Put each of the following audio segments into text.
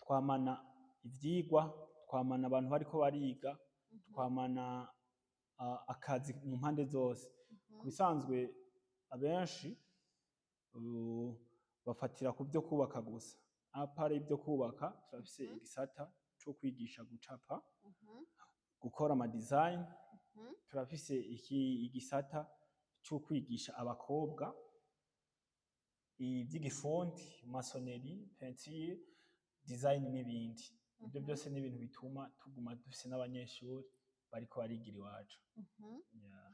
Twamana ivyigwa, twamana abantu bariko bariga, twamana akazi mu mpande zose. Ku bisanzwe abenshi bafatira ku vyo kubaka gusa. À part ivyo kubaka, turafise igisata co kwigisha gucapa, gukora ama design. Turafise iki igisata co kwigisha abakobwa ivy'igifundi, maçonnerie, peinture, design n'ibindi. Ivyo byose ni ibintu bituma tuguma dufise n'abanyeshuri bariko barigira iwacu. Yeah.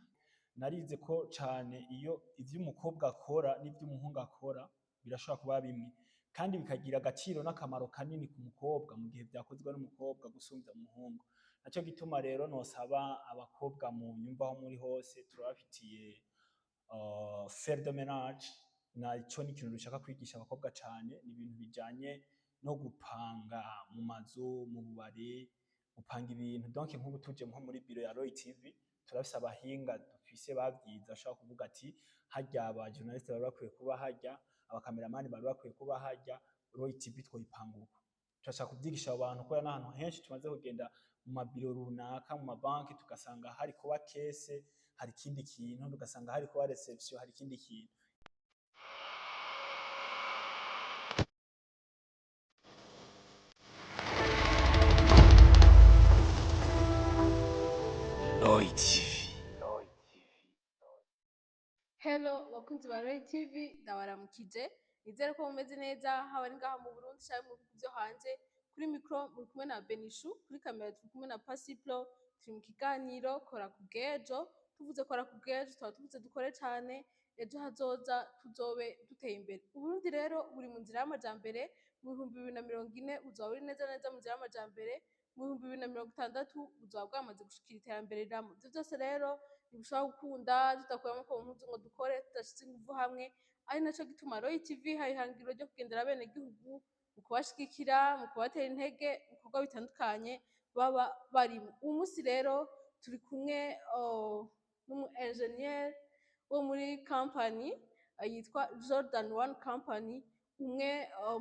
Narize ko cane iyo ivyo umukobwa akora n'ivyo umuhungu akora birashobora kuba bimwe kandi bikagira agaciro n'akamaro kanini ku mukobwa mu gihe vyakozwe n'umukobwa gusumvya umuhungu. Naco gituma rero nosaba abakobwa mu nyumva aho muri hose, turabafitiye femme de ménage. Naco ni ikintu dushaka kwigisha abakobwa cane, ni ibintu bijanye no gupanga mu mazu, mu bubare, gupanga ibintu. Donc nk'ubu tuje nko muri biro ya Roy TV, turafise abahinga dufise bavyize bashobora kuvuga ati harya aba journaliste bari bakwiye kuba harya, abakameramani bari bakwiye kuba harya, Roy TV twoyipanga uko. Turashaka kuvyigisha abo bantu kubera n'ahantu henshi tumaze kugenda mu mabiro runaka, mu mabanki, tugasanga hari kuba caisse hari ikindi kintu, tugasanga hari kuba réception hari ikindi kintu. Roy TV. Hello bakunzi ba Roy TV, ndabaramukije. Nizere ko mumeze neza, haba ari ngaha mu Burundi canke mu bihugu vyo hanze. Kuri micro muri kumwe na Benishu, kuri kamera turi kumwe na Pasiplo. Turi mu kiganiro Kora ku bw'ejo. Tuvuze kora ku bw'ejo, tuba tuvuze dukore cane, ejo hazoza tuzobe duteye imbere. Uburundi rero buri mu nzira y'amajambere. Mu 2040 buzoba buri neza neza mu nzira y'amajambere, mu 2060 buzoba bwamaze gushikira iterambere rirama. Ivyo vyose rero ntibishobora gukunda tudakuye amaboko mu mpuzu ngo dukore, tudashize inguvu hamwe, ari naco gituma Roy TV ihaye ihangiro ryo kugendera abenegihugu mu kubashigikira, mu kubatera intege mu bikorwa bitandukanye baba barimwo. Uwu musi rero turi kumwe n'umu ingénieur wo muri company yitwa Jordan One Company, umwe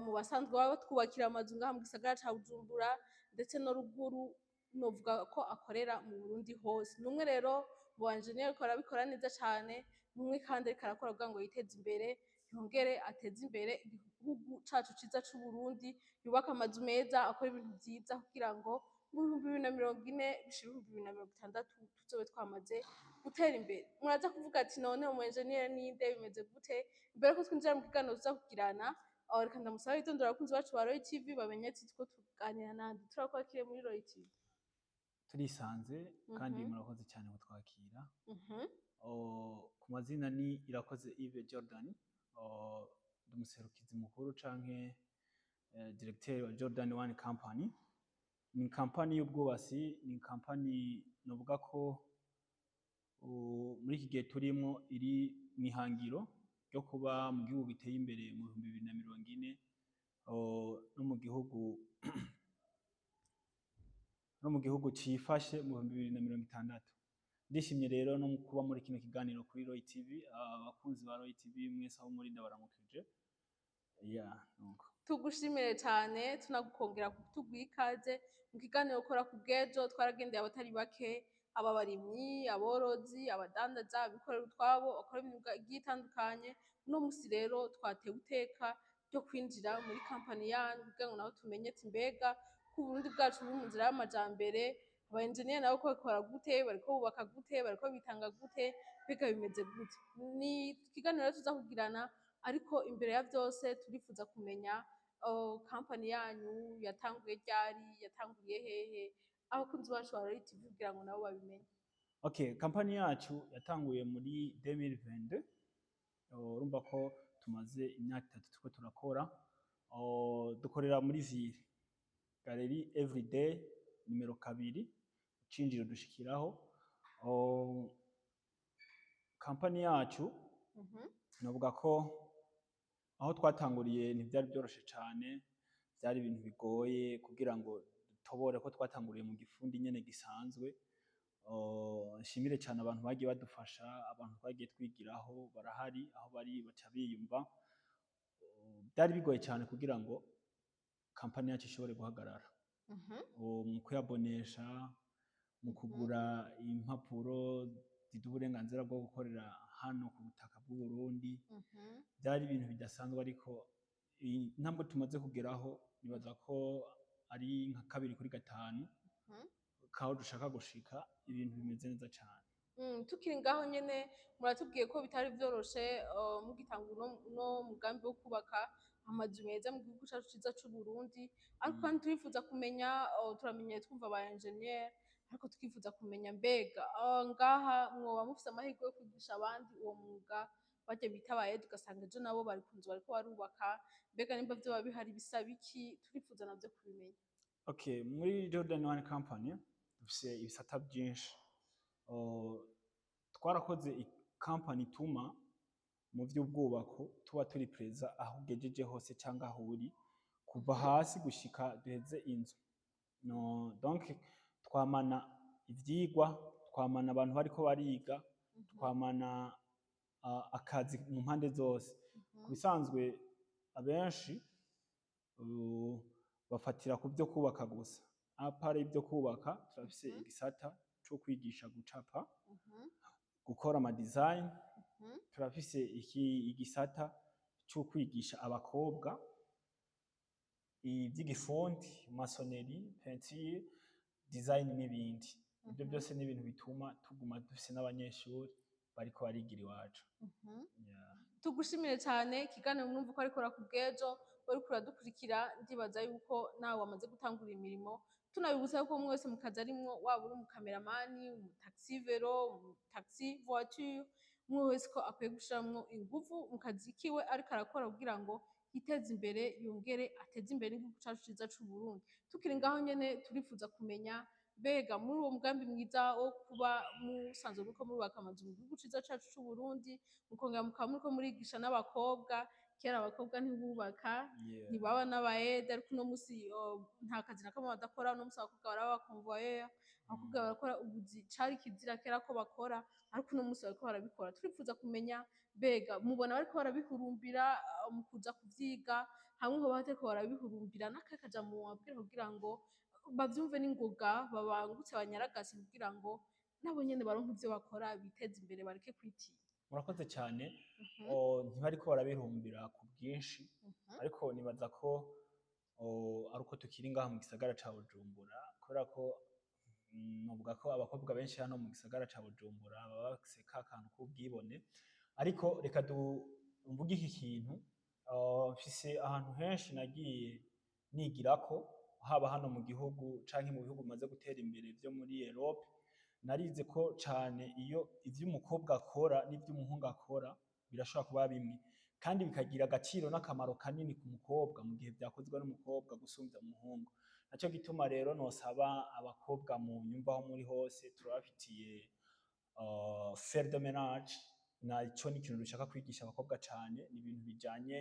mu basanzwe baba batwubakira amazu ngaha mu gisagara ca Bujumbura ndetse no ruguru, novuga ko akorera mu Burundi hose. Ni umwe rero mu ba ingénieur ariko arabikora neza cane, ni umwe kandi ariko arakora kugira ngo yiteze imbere, yongere ateze imbere igihugu cacu ciza c'Uburundi, yubake amazu meza, akore ibintu vyiza kugira ngo mu 2040 bishira 2060 tuzobe twamaze gutera imbere. Muraza kuvuga ati none umu ingénieur ninde, bimeze gute? Imbere ko twinjira mu kiganiro tuza kugirana, aho reka ndamusabe yitondera abakunzi bacu ba Roy TV bamenye ati turiko tuganira nande. Turakwakiriye muri Roy TV. Turisanze kandi murakoze cyane kutwakira. Oh, ku mazina ni Irakoze Yves Jordan. Oh, ndi umuserukizi mukuru canke directeur wa Jordan One Company. Ni kampani y'ubwubatsi, ni kampani novuga ko muri iki gihe turimwo iri mw'ihangiro ryo kuba mu gihugu giteye imbere mu 2040, no mu gihugu cifashe mu 2060. Ndishimye rero no kuba muri kino kiganiro kuri Roy TV. Abakunzi ba Roy TV mwese aho muri, ndabaramukije. Yeah, nuko. Tugushimire cyane, tunagukongera kutuguha ikaze mu kiganiro Kora ku bw'ejo. Twaragendeye abatari bake, aba barimyi, aborozi, abadandaza, abikorera utwabo, bakora imyuga igiye itandukanye. Uno musi rero twatewe iteka ryo kwinjira muri kampani yanyu kugira ngo nabo tumenye ati mbega ko Uburundi bwacu buri mu nzira y'amajambere, aba engineer nabo ko bakora gute, bariko bubaka gute, bariko bitanga gute, mbega bimeze gute? Ni ikiganiro rero tuza kugirana, ariko imbere ya vyose turifuza kumenya kampani yanyu yatanguye ryari, yatanguriye hehe, abakunzi bacu ba Roy TV kugira ngo nabo babimenye. Okay, kampani yacu yatanguye muri 2022. Urumva ko tumaze imyaka 3 turiko turakora. Dukorera muri ville, Galerie Everyday, nimero 2, ucinjiro dushikiraho. Kampani yacu novuga ko aho twatanguriye ntivyari vyoroshe cane, vyari ibintu bigoye kugira ngo dutobore, ko twatanguriye mu gifundi nyene gisanzwe. Nshimire cane abantu bagiye badufasha, abantu twagiye twigiraho barahari, aho bari baca biyumva. Vyari bigoye cane kugira ngo kampani yacu ishobore gutera imbere. Kampani yacu ishobore guhagarara. Mu kuyabonesha, mu kugura impapuro ziduha uburenganzira bwo gukorera hano ku butaka bw'Uburundi, byari ibintu bidasanzwe. Ariko intambwe tumaze kugeraho, nibaza ko ari nka 2 kuri 5 kaho dushaka gushika. Ibintu bimeze neza cane. Tukiri ngaho nyene, muratubwiye ko bitari vyoroshe mugitanga uno mugambi wo kubaka amazu meza mu gihugu cacu ciza c'Uburundi, ariko kandi turifuza kumenya, turamenyeye twumva aba ingénieur, ariko tukifuza kumenya mbega ngaha mwoba mufise amahirwe yo kwigisha abandi uwo mwuga, barya bita aba aide, ugasanga ejo nabo bari ku nzu bariko barubaka. Mbega nimba vyoba bihari, bisaba iki? Turifuza navyo kubimenya. Okay, muri Jordan One Company dufise ibisata byinshi. Twarakoze company ituma mu vy'ubwubako tuba turi présent aho ugejeje hose cyangwa aho uri, kuva hasi gushika duheze inzu. No, donc twamana ivyigwa, twamana abantu bariko bariga, twamana akazi mu mpande zose. Ku bisanzwe abenshi bafatira ku byo kubaka gusa. À part ibyo kubaka, turafise igisata co kwigisha gucapa, gukora ama design. Turafise iki igisata co kwigisha abakobwa ivy'igifundi, maçonnerie, peinture, design n'ibindi. Ibyo byose ni ibintu bituma tuguma dufise n'abanyeshuri bariko barigira iwacu. Yeah. Tugushimire cyane. Ikiganiro mwumva ko ariko kubw'ejo uriko uradukurikira, ndibaza yuko nawe wamaze gutangura imirimo. Tunabibutsa yuko umwe wese mu kazi arimwo, waba uri umukameramani, umutaxi vélo, umutaxi voiture, umwe wese ko akwiye gushiramwo inguvu mu kazi kiwe ariko arakora kugira ngo yiteze imbere, yongere ateze imbere n'igihugu cacu ciza c'Uburundi. Tukiri ngaho nyene, turifuza kumenya mbega muri uwo mugambi mwiza wo kuba musanzwe muriko murubaka amazu mu gihugu ciza cacu c'Uburundi, mukongera mukaba muriko murigisha n'abakobwa. Kera abakobwa ntibubaka, ntibaba n'aba aide, ariko uno musi nta kazi na kamwe badakora. Uno musi abakobwa baraba aba convoyeur, abakobwa barakora ubuzi cari kizira kera ko bakora, ariko uno musi bariko barabikora. Turifuza kumenya mbega mubona bariko barabihurumbira mu kuza kuvyiga, hamwe hoba hatariko barabihurumbira, n'akahe kajambo mubabwira kugira ngo bavyumve n'ingoga, babangutse, banyaragase, kugira ngo nabo nyene baronke ivyo bakora, biteze imbere, bareke kwitinya? Murakoze cyane. Ntibariko barabirumbira ku bwinshi, ariko nibaza ko ari uko tukiri ngaha mu gisagara ca Bujumbura, kubera ko novuga ko abakobwa benshi hano mu gisagara ca Bujumbura baba bafise ka kantu k'ubwibone. Ariko reka mvuge iki kintu: mfise ahantu henshi nagiye nigirako, haba hano mu gihugu canke mu bihugu bimaze gutera imbere vyo muri Europe. Narize ko cane iyo ivyo umukobwa akora n'ivyo umuhungu akora birashobora kuba bimwe, kandi bikagira agaciro n'akamaro kanini ku mukobwa mu gihe vyakozwe n'umukobwa gusumvya umuhungu. Naco gituma rero nosaba abakobwa mu nyumva aho muri hose, turabafitiye femme de ménage. Naco ni ikintu dushaka kwigisha abakobwa cane. Ni ibintu bijanye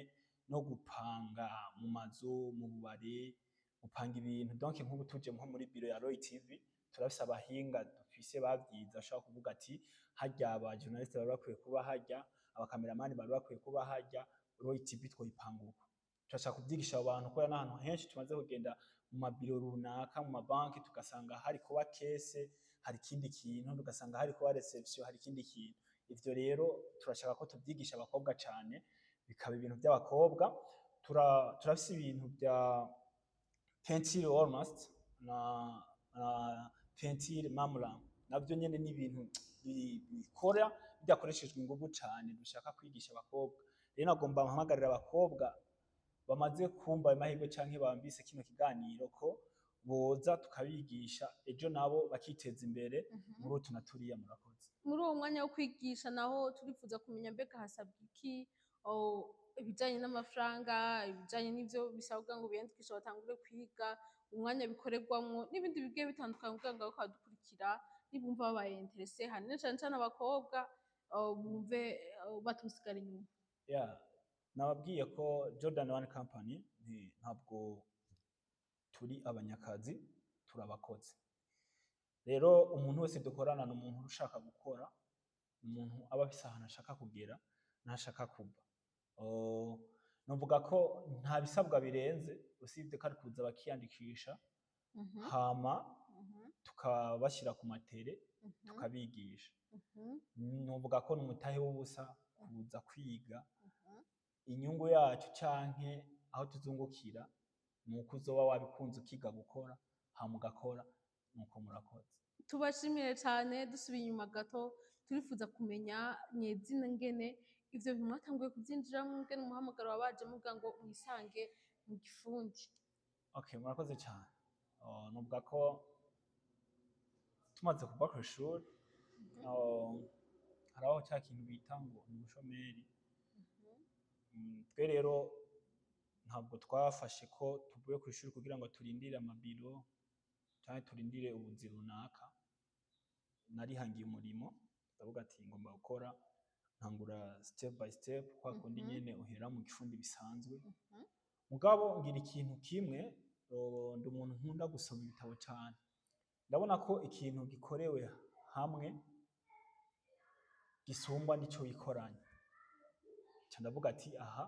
no gupanga mu mazu, mu bubare, gupanga ibintu. Donc nk'ubu tuje nko muri biro ya Roy TV, turafise abahinga dufise bavyize, bashobora kuvuga ati harya aba journaliste bari bakwiye kuba harya, abakameramani bari bakwiye kuba harya, Roy TV twoyipanga uko. Turashaka kuvyigisha abo bantu, kubera n'ahantu henshi tumaze kugenda mu mabiro runaka, mu mabanki, tugasanga hari kuba caisse, hari ikindi kintu, tugasanga hari kuba réception, hari ikindi kintu. Ivyo rero turashaka ko tuvyigisha abakobwa cane, bikaba ibintu vy'abakobwa. Turafise ibintu vya peinture almost na peinture marbre, navyo nyene ni ibintu bikora bidakoreshejwe inguvu cane, dushaka kwigisha abakobwa. Rero nagomba mpamagarira abakobwa bamaze kumva ayo mahirwe canke bumvise kino kiganiro ko boza tukabigisha, ejo nabo bakiteza imbere muri utu na turiya. Murakoze. Muri uwo mwanya wo kwigisha naho, turifuza kumenya mbega hasabwa iki, ibijanye n'amafaranga, ibijanye n'ivyo bisabwa ngo biyandikishe batangure kwiga, umwanya bikorerwamwo n'ibindi bigiye bitandukanye, kugira ngo bariko baradukurikira nibumva babaye intéressés, hanini cane cane abakobwa, bumve batosigara inyuma. Yeah. Nababwiye ko Jordan One Company ntabwo turi abanyakazi, turi abakozi. Rero umuntu wese dukorana ni umuntu ushaka gukora, ni umuntu aba afise ahantu ashaka kugera n'ashaka kuva. Novuga ko nta bisabwa birenze, usibye ko ari kuza bakiyandikisha, hama tukabashyira ku matere, tukabigisha. Novuga ko n'umutahe w'ubusa kuza kwiga. Inyungu yacu canke aho tuzungukira ni uko uzoba wabikunze, ukiga gukora, hama ugakora. Nuko murakoze. Tubashimire cyane. Dusubiye inyuma gato, turifuza kumenya nyezina ngene ivyo bintu mwatanguye kuvyinjiramwo, ngene umuhamagaro wabaje muvuga ngo mwisange mu gifundi. Okay, murakoze cyane. Novuga ko tumaze kuva kw'ishuri, haraho cya kintu bita ngo ni ubushomeri. Twe rero ntabwo twafashe ko tuvuye ku ishuri kugira ngo turindire amabiro canke turindire ubuzi runaka. Narihangiye umurimo, ndavuga ati ngomba gukora. Ntangura step by step, kwa kundi nyene uhera mu gifundi bisanzwe. Mugabo ngira ikintu kimwe, ndi umuntu nkunda gusoma ibitabo cane. Ndabona ko ikintu gikorewe hamwe gisumbwa n'ico wikoranye. Nca ndavuga ati aha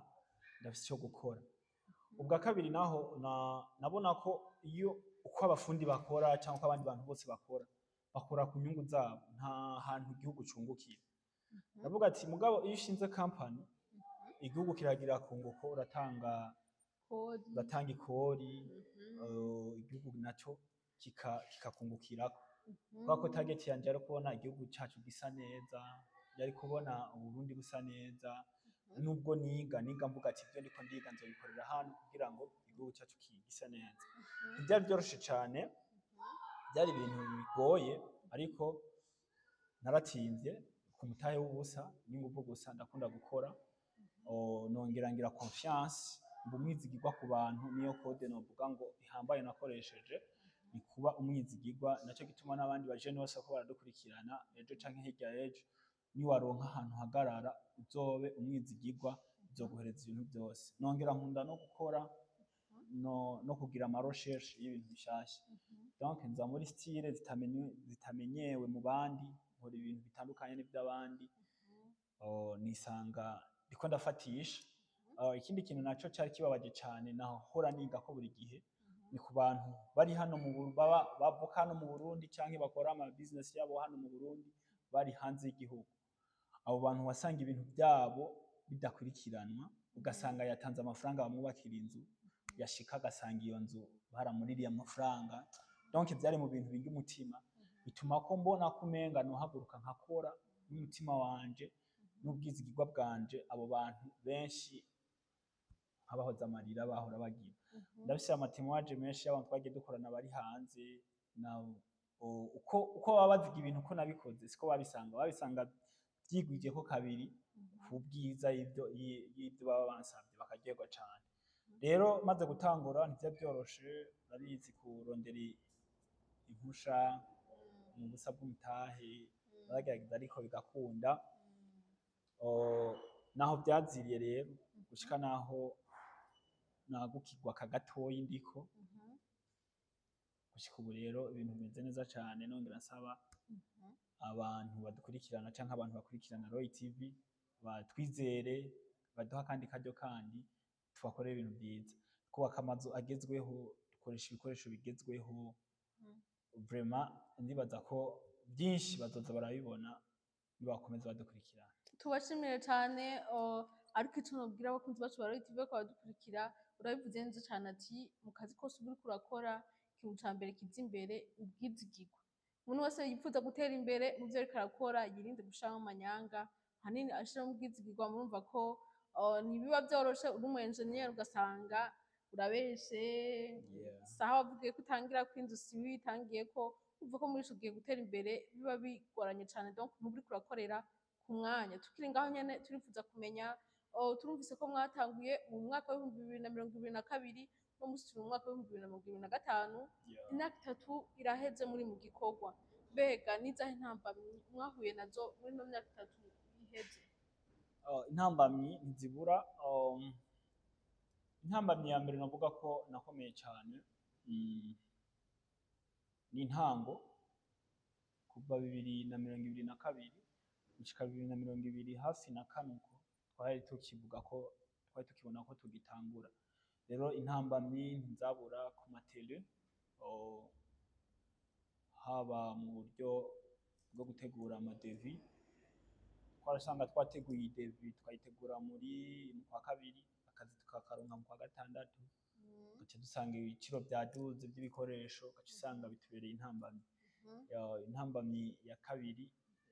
ndafise ico gukora. Ubwa kabiri naho nabona ko iyo uko abafundi bakora cyangwa uko abandi bantu bose bakora, bakora ku nyungu zabo, nta hantu igihugu cungukira. Ndavuga ati mugabo iyo ushinze company, igihugu kiragira kunguko, uratanga kodi, uratanga ikori, igihugu naco kikakungukirako. Kubera ko target yanje yari kubona igihugu cacu gisa neza, yari kubona Uburundi busa neza. Nubwo niga mvuga ati ibyo ndiko ndiga nzobikorera hano kugira ngo igihugu cacu gise neza. Ntivyari vyoroshe cane, byari ibintu bigoye, ariko naratinvye ku mutahe w'ubusa n'inguvu gusa. Ndakunda gukora. Nongera ngira confiance, mba umwizigirwa ku bantu. Niyo code novuga ngo ihambaye nakoresheje, ni kuba umwizigirwa. Naco gituma n'abandi bajene bose ko baradukurikirana, ejo canke hirya y'ejo niwaronka ahantu uhagarara, uzobe umwizigirwa, bizoguhereza ibintu byose. Nongera nkunda no gukora no kugira ama recherche y'ibintu bishasha. Donc nza muri style zitamenyewe mu bandi, nkora ibintu bitandukanye n'ivy'abandi. Nisanga ndiko ndafatisha. Ikindi kintu naco cari kibabaje cane, nahora niga ko buri gihe, ni ku bantu bari hano mu baba bavuka hano mu Burundi canke bakora ama business yabo hano mu Burundi bari hanze y'igihugu. Abo bantu wasanga ibintu byabo bidakurikiranwa, ugasanga yatanze amafaranga bamwubakira inzu, yashika agasanga iyo nzu baramuririye amafaranga. Donc vyari mu bintu binga umutima, bituma ko mbona ko umenga nohaguruka nkakora n'umutima wanje n'ubwizigirwa bwanje, abo bantu benshi nkabahoza amarira bahora bagira. Ndafise ama témoignages menshi y'abantu twagiye dukorana bari hanze na uko baba baziga ibintu uko nabikoze siko babisanga, vyigwijeko kabiri ku bwiza y'ivyo baba bansavye, bakaryoherwa cane. Rero maze gutangura ntivyari vyoroshe, urabizi, kurondera impusha mu busa bw'umutahe. Baragerageza ariko bigakunda. Naho vyaziriye rero gushika naho nagukirwa kagatoyi ndiko gushika ubu. Rero ibintu bimeze neza cane. Nongera nsaba abantu badukurikirana canke abantu bakurikirana Roy TV batwizere, baduha akandi karyo kandi tubakorere ibintu vyiza. Twubaka amazu agezweho, dukoresha ibikoresho bigezweho. Vraiment ndibaza ko byinshi bazoza barabibona nibakomeza badukurikirana. Tubashimire cyane. Ariko icyo nabwira abakunzi bacu ba Royal TV ko badukurikira, urabivuze neza cyane ati mu kazi kose uba uriko urakora, ikintu ca mbere kiza imbere ubwizigirwa. Umuntu wese yifuza gutera imbere mu vyo ariko arakora, yirinde gushiramo amanyanga, hanini ashiramo ubwizigirwa. Murumva ko ntibiba vyoroshe, uri umu engineer ugasanga urabeshe. Saha wavugiye ko utangira ko inzu si witangiye, ko uva ko muri ico gihe gutera imbere biba bigoranye cane. Donc ntuba uriko urakorera ku mwanya. Tukiri ngaho nyene, turifuza kumenya, turumvise ko mwatanguye mu mwaka w'2022, no musi turi mu mwaka w'2025. Imyaka 3 iraheze muri mu gikorwa. Mbega n'izahe ntambamyi mwahuye nazo muri ino myaka 3 iheze? Intambamyi ntizibura. Intambamyi ya mbere navuga ko nakomeye cyane, ni intango kuva 2022 gushika 2024 uko twari tukivuga ko. Twari tukibona ko tugitangura. Rero intambamyi ntizabura ku matele, haba mu buryo bwo gutegura ama devis. Twarasanga twateguye devis, tukayitegura mu kwa kabiri, akazi tukakaronka mu kwa gatandatu, ugaca dusanga ibiciro vyaduze vy'ibikoresho, ugaca usanga bitubereye intambamyi. Intambamyi ya kabiri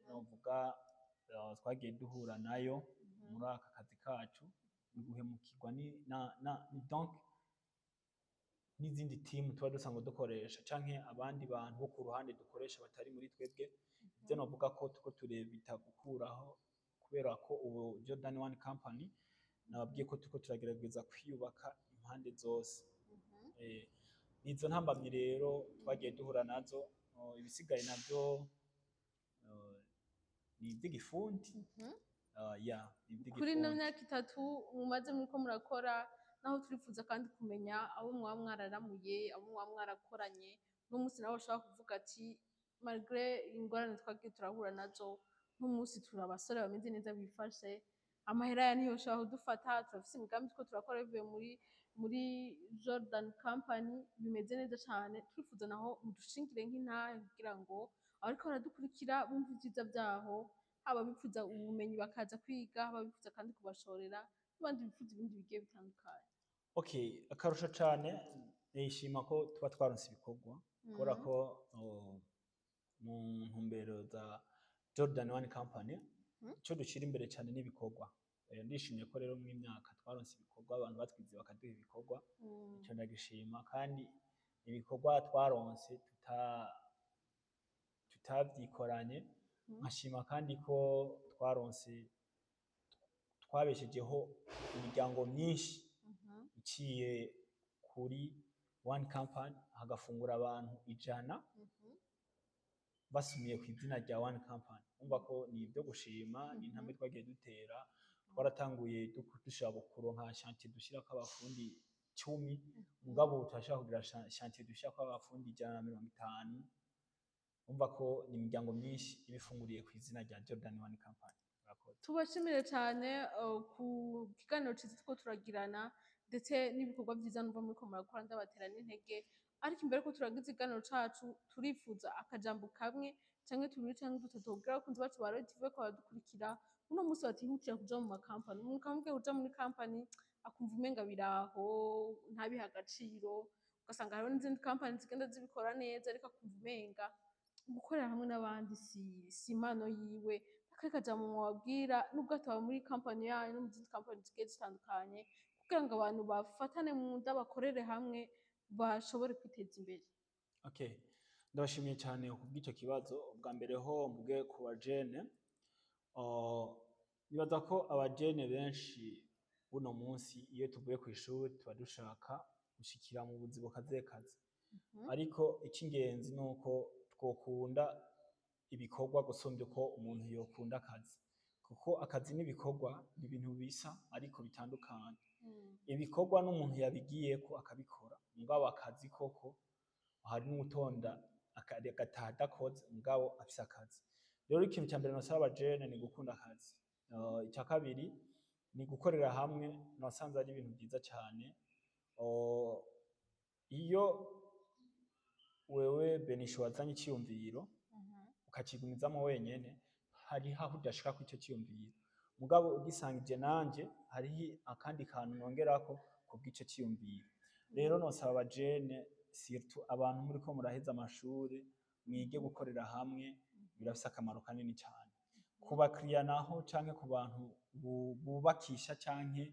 novuga twagiye duhura nayo muri aka kazi kacu ni guhemukirwa ni na, na ni donc n'izindi team tuba dusanzwe dukoresha canke abandi bantu bo ku ruhande dukoresha batari muri twebwe. Ivyo novuga ko tuko turevita gukuraho, kubera ko ubu Jordan One Company nababwiye ko turiko turagerageza kwiyubaka impande zose. Nizo ntambamyi rero twagiye duhura nazo. Ibisigaye navyo ni ivy'igifundi. Ya, ni Kuri ino ivy'igifundi. myaka 3 mumaze muriko murakora, naho turifuza kandi kumenya abo mwaba mwararamuye, abo mwaba mwarakoranye uno munsi, nabo bashobora kuvuga ati: "Malgré ingorane twagiye turahura nazo, n'umunsi turi abasore bameze neza, bifashe, amahera ya ntiyoshobora kudufata, turafise imigambi turiko turakora bivuye muri Jordan Company, bimeze neza cane." Turifuza naho mudushingire nk'intahe kugira ngo abariko baradukurikira bumve ivyiza vyaho, haba bifuza ubumenyi bakaza kwiga, haba bifuza kandi kubashorera, n'abandi bifuza ibindi bigiye bitandukanye. Okay, akarusho cane nishima ko tuba twaronse ibikorwa, kubera ko mu ntumbero za Jordan One Company ico dushira imbere cane n'ibikorwa. Ndishimye ko rero mw'imyaka twaronse ibikorwa, abantu batwize bakaduha ibikorwa. Ico ndagishima, kandi ibikorwa twaronse tutavyikoranye. Nkashima kandi ko twaronse, twabeshejeho imiryango myinshi iciye kuri One Company, hagafungura abantu 100 basumiye ku izina rya One Company. Umva ko ni ibyo gushima, ni intambwe twagiye dutera. Twaratanguye dushaka kuronka chantier dushirako abafundi 10, mugabo ubu turashaka kugira chantier dushirako abafundi 150. Umva ko ni imiryango myinshi iba ifunguriye ku izina rya Jordan One Company. Murakoze. Tubashimire cyane ku kiganiro cyiza turiko turagirana, ndetse n'ibikorwa byiza numva muriko murakora. Ndabatera n'intege, ariko imbere ko turagiza ikiganiro cacu, turifuza akajambo kamwe canke tubiri canke dutatu kugira abakunzi bacu ba Royal TV ko baradukurikira uno munsi batihutira kuja mu makampani. Umuntu ukamubwira kuja muri kampani, akumva umenga biraho, ntabihe agaciro, ugasanga hariho n'izindi kampani zigenda zibikora neza, ariko akumva umenga gukorera hamwe n'abandi si impano yiwe. Akahe kajambo mwobabwira, nubwo ataba muri kampani yanyu, no mu zindi kampani zigiye zitandukanye, kugira ngo abantu bafatane mu nda, bakorere hamwe, bashobore kwiteza imbere? Okay. Ndabashimiye cyane kubw'icyo kibazo. Ubwa mbere ho mvuge ku bajene. Nibaza ko abajene benshi buno munsi, iyo tuvuye ku ishuri, tuba dushaka gushikira mu buzi bukazekaze. Ariko icy'ingenzi ni uko twokunda ibikorwa gusumbya uko umuntu yokunda akazi. Kuko akazi n'ibikorwa ni ibintu bisa ariko bitandukanye. Ibikorwa n'umuntu yabigiyeko akabikora, mugabo akazi koko hari n'uwutonda agataha adakoze, mugabo afise akazi. Rero ikintu ca mbere nosaba abajene ni gukunda akazi. Ica kabiri ni gukorera hamwe. Nasanze ari ibintu vyiza cane. Iyo wewe Benisho wazanye iciyumviro ukakigumizamwo wenyene, hariho aho udashika kw'ico ciyumviro, mugabo ugisangije nanje hariho akandi kantu nongerako kubw'ico ciyumviro. Rero nosaba abajene, surtout abantu muriko muraheza amashure, mwige gukorera hamwe, birafise akamaro kanini cane. Ku bakiriya naho canke ku bantu bubakisha canke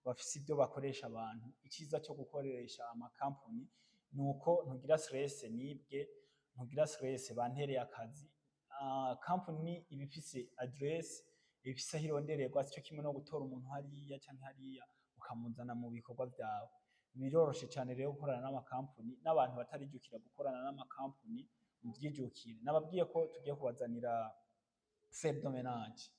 bafise ivyo bakoresha abantu, iciza co gukoresha amakampani nuko ntugira stress nibwe, ntugira stress bantereye akazi. Company iba ifise adresse, iba ifise aho irondererwa, sico kimwe no gutora umuntu hariya canke hariya ukamuzana mu bikorwa vyawe. Biroroshe cane rero gukorana n'amakampani, n'abantu batarijukira gukorana n'amakampani muvyijukire. Nababwiye ko tugiye kubazanira femme de ménage.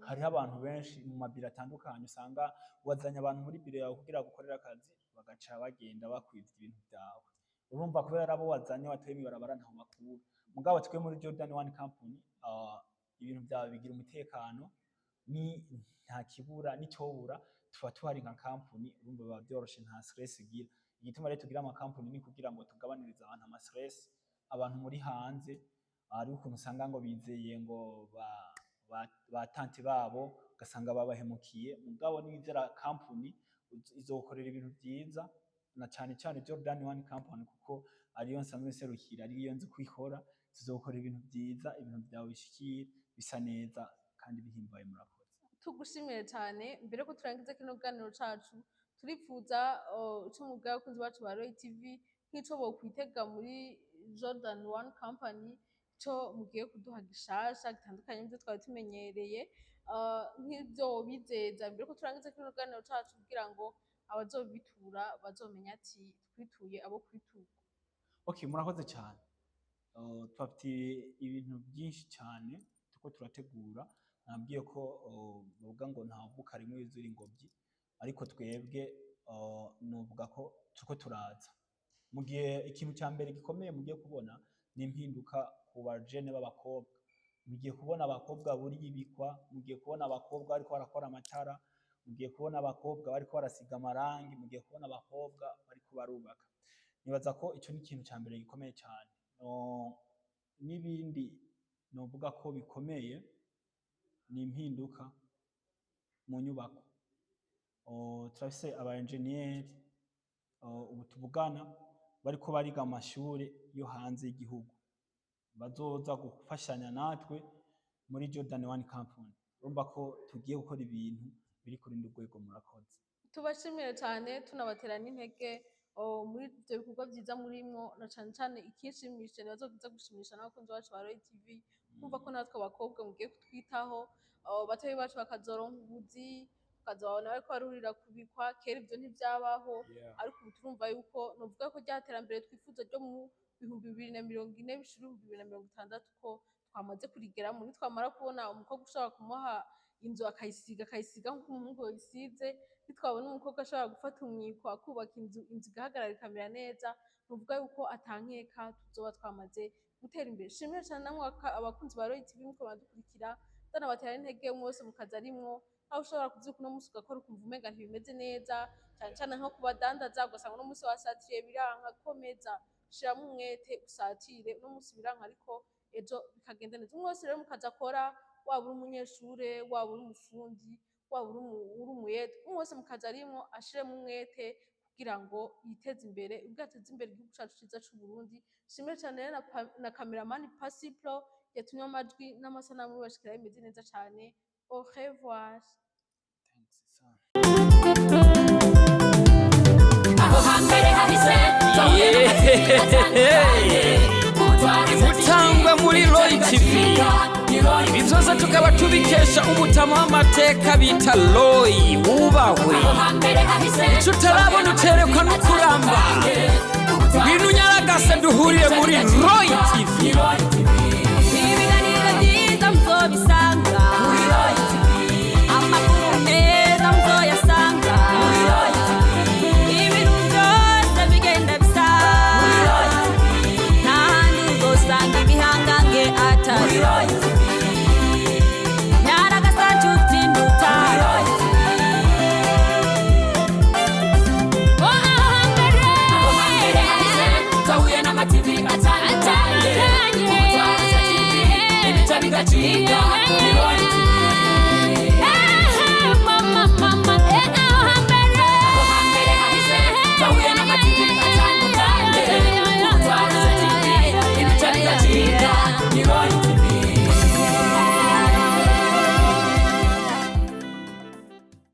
Hariho abantu benshi mu mabiro atandukanye usanga wazanye abantu muri biro yawe kugira bagukorere akazi, bagaca bagenda bakwivye ibintu vyawe. Urumva, kubera abo wazanye watoye mw'ibarabara, ntaho bakura. Mugabo twe muri Jordan One Company, ibintu vyawe bigira umutekano, ni nta kibura n'icobura. Tuba tuhari nka kampuni, urumva biba vyoroshe, nta stress igira. Igituma rero tugira amakampuni ni kugira ngo tugabanirize abantu ama stress. Abantu muri hanze hari ukuntu usanga ngo bizeye ngo ba tante babo, ugasanga babahemukiye. Mugabo niwizera kampuni izokorera ibintu vyiza, na cane cane Jordan One Company, kuko ariyo nsanzwe nserukira, ariyo nzi ko ikora. Tuzokora ibintu vyiza, ibintu vyawe bishikire bisa neza kandi bihimbaye. Murakoze. Tugushimiye cyane. Mbere ko turangiza kino kiganiro cacu, turipfuza ico mubwira abakunzi bacu ba Roy TV, nk'ico bokwitega muri Jordan One Company, ico mugiye kuduha gishasha gitandukanye n'ivyo twari tumenyereye, nk'ivyo wobizeza mbere ko turangiza kino kiganiro cacu, kugira ngo abazobitura bazomenya ati twituye abo kwiturwa. Okay, murakoze cyane. Tubafitiye ibintu byinshi cyane turiko turategura. Nabwiye ko bavuga ngo ntavuka rimwe yuzura ingobyi, ariko twebwe novuga ko turiko turaza mu gihe. Ikintu cya mbere gikomeye mugiye kubona ni impinduka ku bajene b'abakobwa. Mugiye kubona abakobwa buriye ibikwa, mugiye kubona abakobwa bariko barakora amatara, mugiye kubona abakobwa bariko barasiga amarangi, mugiye kubona abakobwa bariko barubaka. Nibaza ko ico ni ikintu cya mbere gikomeye cyane. No, n'ibindi novuga ko bikomeye ni impinduka mu nyubako. Turafise aba engineer ubu tuvugana bariko bariga mu mashure yo hanze y'igihugu, bazoza gufashanya natwe muri Jordan One Company. Urumva ko tugiye gukora ibintu biri ku rundi rwego. Murakoze. Tubashimire cyane, tunabatera n'intege muri ibyo bikorwa byiza murimwo, na cane cane ikinshimishije nibazoza gushimisha n'abakunzi bacu ba Roy TV, kumva ko natwe abakobwa mugiye kutwitaho, batoyi bacu bakazoronka ubuzi, ukazabona bariko barurira kubikwa. Kera ivyo ntivyabaho, ariko ubu turumva yuko novuga ko rya terambere twifuza ryo mu 2040 bishira 2060 ko twamaze kurigeramo. Nitwamara kubona umukobwa ushobora kumuha inzu akayisiga, akayisiga nk'uko umuhungu yayisize, nitwabona umukobwa ashobora gufata umwiko akubaka inzu, inzu igahagarara ikamera neza, nuvuga yuko atankeka tuzoba twamaze gutera imbere. Shimire cyane namwe abakunzi ba Roy TV muko baradukurikira, ndanabatera intege mwese mu kazi arimwo, aho ushobora kuvyuka uno munsi ugakora ukumva umenga ntibimeze neza, cyane cyane nko kubadandaza, ugasanga uno munsi wasatiriye biranka. Komeza, shiramo umwete, usatire uno munsi biranka, ariko ejo bikagenda neza. Umwe wese rero mu kazi akora, waba uri umunyeshure, waba uri umufundi, waba uri umuyede, umwe wese mu kazi arimwo ashiremo umwete kugira ngo yiteze imbere, ubwo ateze imbere igihugu cacu ciza c'u Burundi. Shimire cyane rero na cameraman Pasipro yatumye amajwi n'amasanamu bibashikira bimeze neza cyane. Au revoir. Thanks sana. Aho hambere hahise. Mutangwa muri Roy TV, ibi byose tukaba tubikesha umutama w'amateka bita Roy wubahwe. Icyo utarabona uterekwa no kuramba. Ngwino unyaragase duhurire muri Roy TV. Ibiganiro byiza muzobisanga, amakuru meza muzoyasanga, ibintu byose bigenda bisa, nta handi uzosanga ibihangange atari nyaragasa nshuti ndutaro. Oh, aho hambere Twahuye n'amativi atandukanye, atandukanye, ibica bigacika ni Roy.